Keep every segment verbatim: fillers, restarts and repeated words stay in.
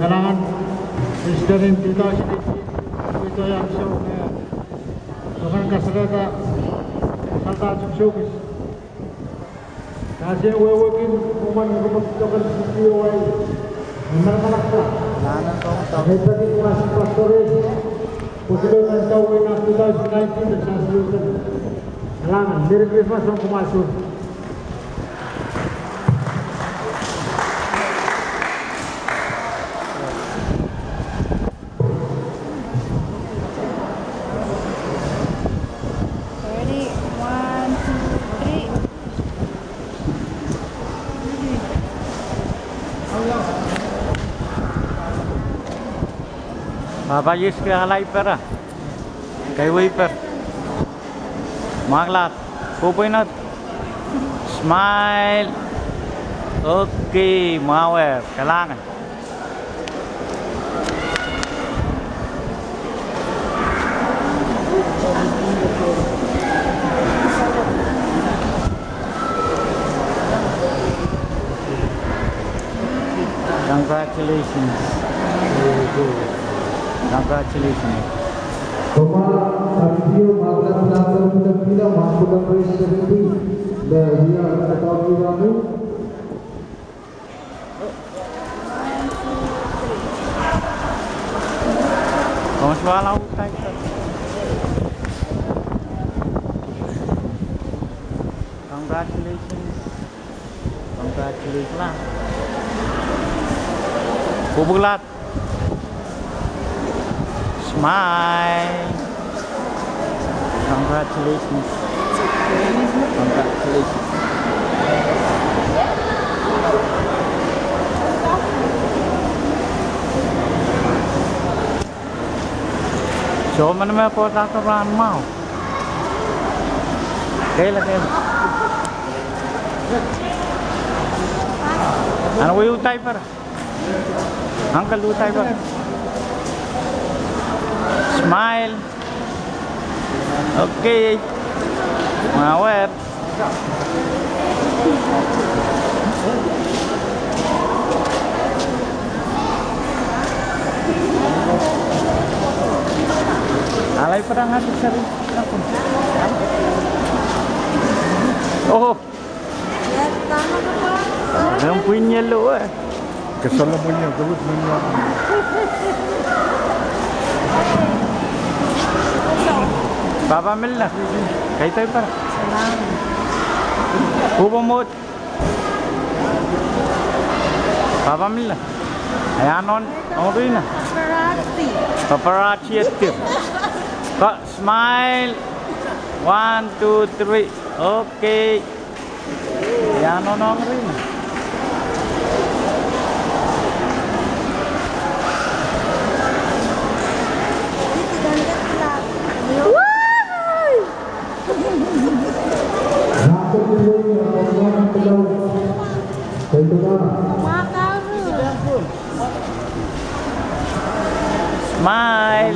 Kalahngan Easter en two thousand eighteen, pwe iei ahmw show me, eh, soangen kasalehda, kasalehda ahmw show kis. Kitail wehwehki mwomwen rumpik token siki wai, me manamanakla. Kitail peki mas pastor, pwe kitail en tau wehwehki two thousand nineteen, kitail sehse. Kalahngan, Merry Christmas ong kumwail soh. Ready, one, two, three. Pahpa Iehs, ke alai pere. Keiwei pere. Mwakla. Pwopwoinot. Smile. Okay, mwahuer. Kalahngan. Congratulations. Congratulations. Pahpa, Abigail, Margaret, Margaret, Margaret, Margaret, Margaret, Margaret, Margaret. Komw solahr utai. Congratulations. Congratulations. Pwupwulat. Smile. Congratulations. Congratulations. Soh, men me pwohtato rahn mwahu. Keila, keila. Anahne wia utai pere. Uncle, utai pere. Smile. Okay. Mwahuer. Alai pere, anahne seri. Oh. Ren pwihn ie lo, eh. Ke Solomon ie, ke wit men ie. Pahpa Milla. Kaidehn pere. Pwopwomwot. Pahpa Milla. Ia nohno, nohno Rina. Paparazzi. Paparazzi etir. Ka, smile. One, two, three. Okay. Ia nohno Rina. Smile.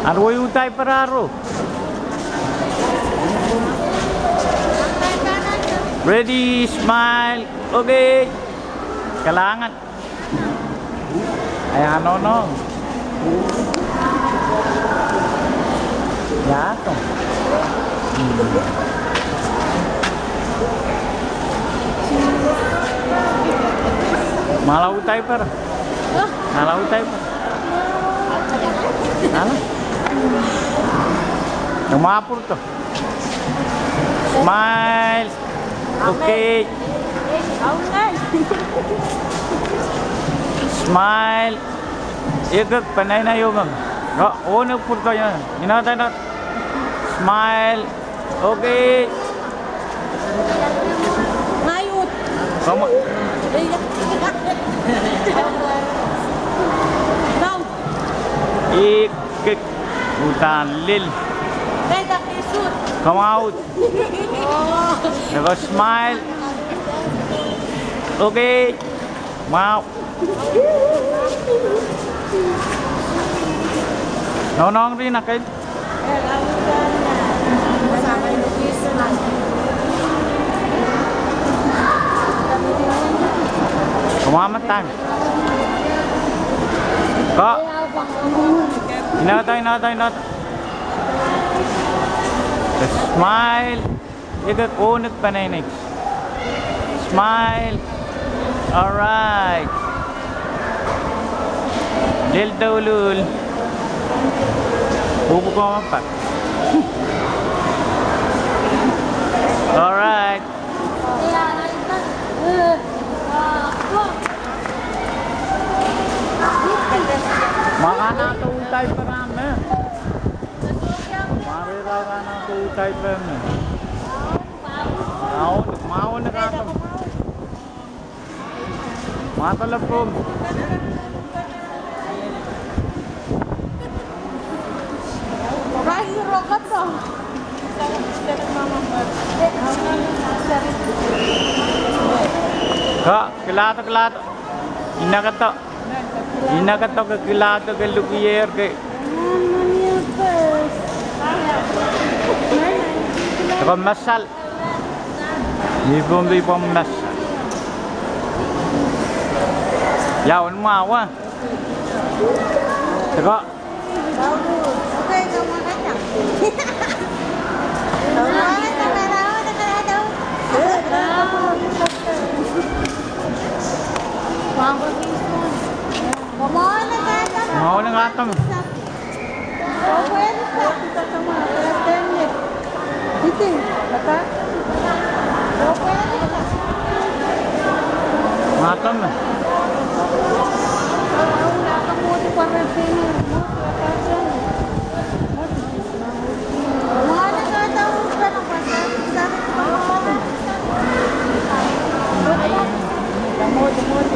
Anahne wia utai pere, aro. Ready, smile. Okay. Kalahngan. Ia nohno. Ia to. Mala utai pere. Mala utai pere. Mala. Mapurto. Smile. Okay. Smile. Ekek panaina ieu meng. Oh, oh, ne purto ia. Ina tana. Smile. Okay. Come on. Ekek. Uhdahn lel. Come out. Eko smile. Okay. Wow. Nohnohng rin akan. Come on, time. Ko. Inada, inada, inada. Smile. Ih kak onik peneinei. Smile. All right. Lel douluhl. Uku koma pak. All right. Mwakanahdo uhdahn pahn me. Mwareirei anahdo uhdahn pahn me. Mwahu, mwahu ni kato. Mwatalapung. Ka, kilahdo, kilahdo. Inakato. Inakato ke kilahdo ke lukier ke. Toko masal. Ni pwomw, ni pwomw masal. Ia, wen mwawa. Toko. Mwahu ni kato. Mwahu ni kato.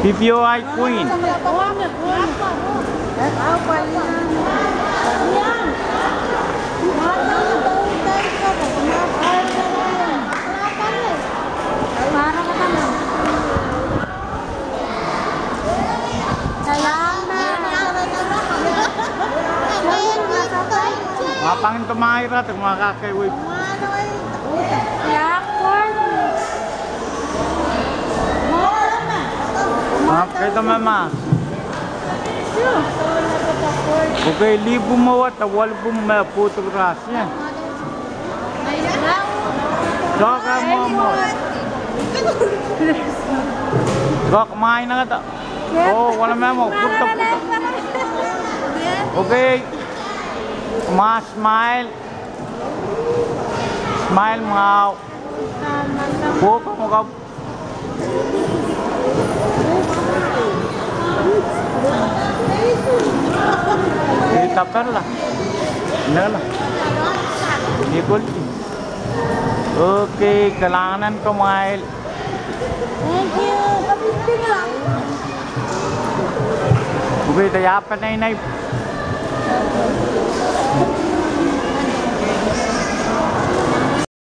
P P O I Queen. Mapangin kemehla, makakewe. Mapangin kemehla. Okay, lihpw mwowe de welipw me pwuhdo ras, ia. Soahng mwowe. Soahng mwahu ni kato. Oh, wala me mwo, pwuhdo, pwuhdo. Okay. Mwahu, smile. Smile mwahu. Pwuhdo mwahu. Ei, tapella. Nala. Ni koldi. Okay, kalahngan kumwail. Thank you. Okay, de ia peneinei.